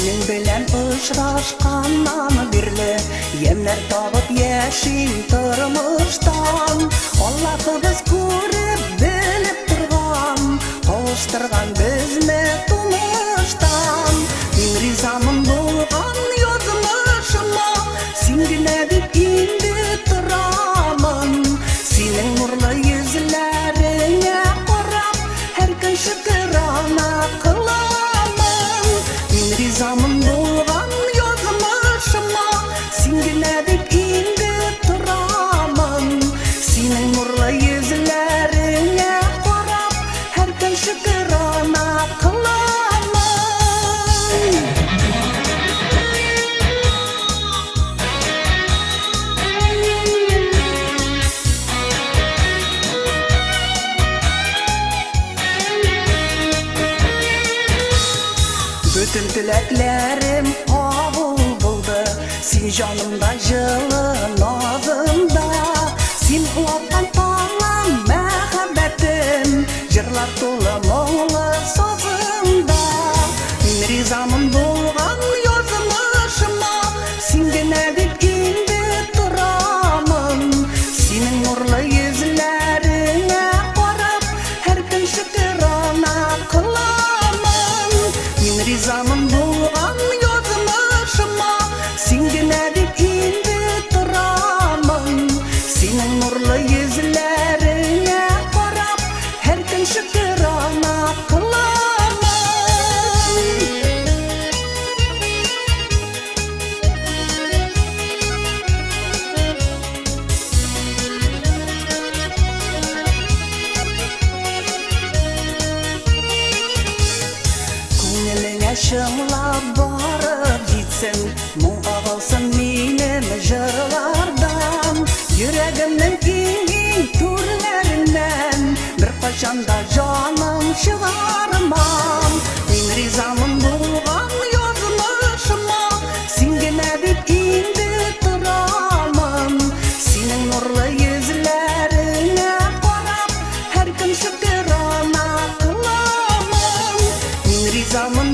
Синең белән очрашканнан бирле ямьнәр табып яшим тормыштан. Аллаһыбыз күреп, белеп торган, кавыштырган безне тумыштан. Мин ризамын булган язмышыма, син генә дип инде торамын. Синең нурлы йөзләреңә карап, һәр көн шөкерана кыламын. Мин ризамын булган язмышыма, син генә дип инде торамын. Синең нурлы йөзләреңә карап, һәр көн шөкерана кыламын. Бөтен теләкләрем кабул булды, син җанымда җылы назыңда. Син уаткан таңым, мәхәббәтем, җырлар тулы моңлы сазыңда. Мин ризамын булган язмышыма, син генә дип инде торамын. Синең нурлы йөзләреңә карап, һәр көн шөкерана кыламын. Мин ризамын булган язмышыма, син генә дип инде торамын. Синең нурлы йөзләреңә карап, һәр көн шөкерана кыламын. Күңелеңә чыңлап барып җитсен, моң агылсын минем җырлардан. Йөрәгемнең иң-иң түрләреннән беркайчан да җаным чыгармам. Мин ризамын булган язмышыма, син генә дип инде торамын. Синең нурлы йөзләреңә карап, һәр көн шөкерана кыламын. Мин ризамын.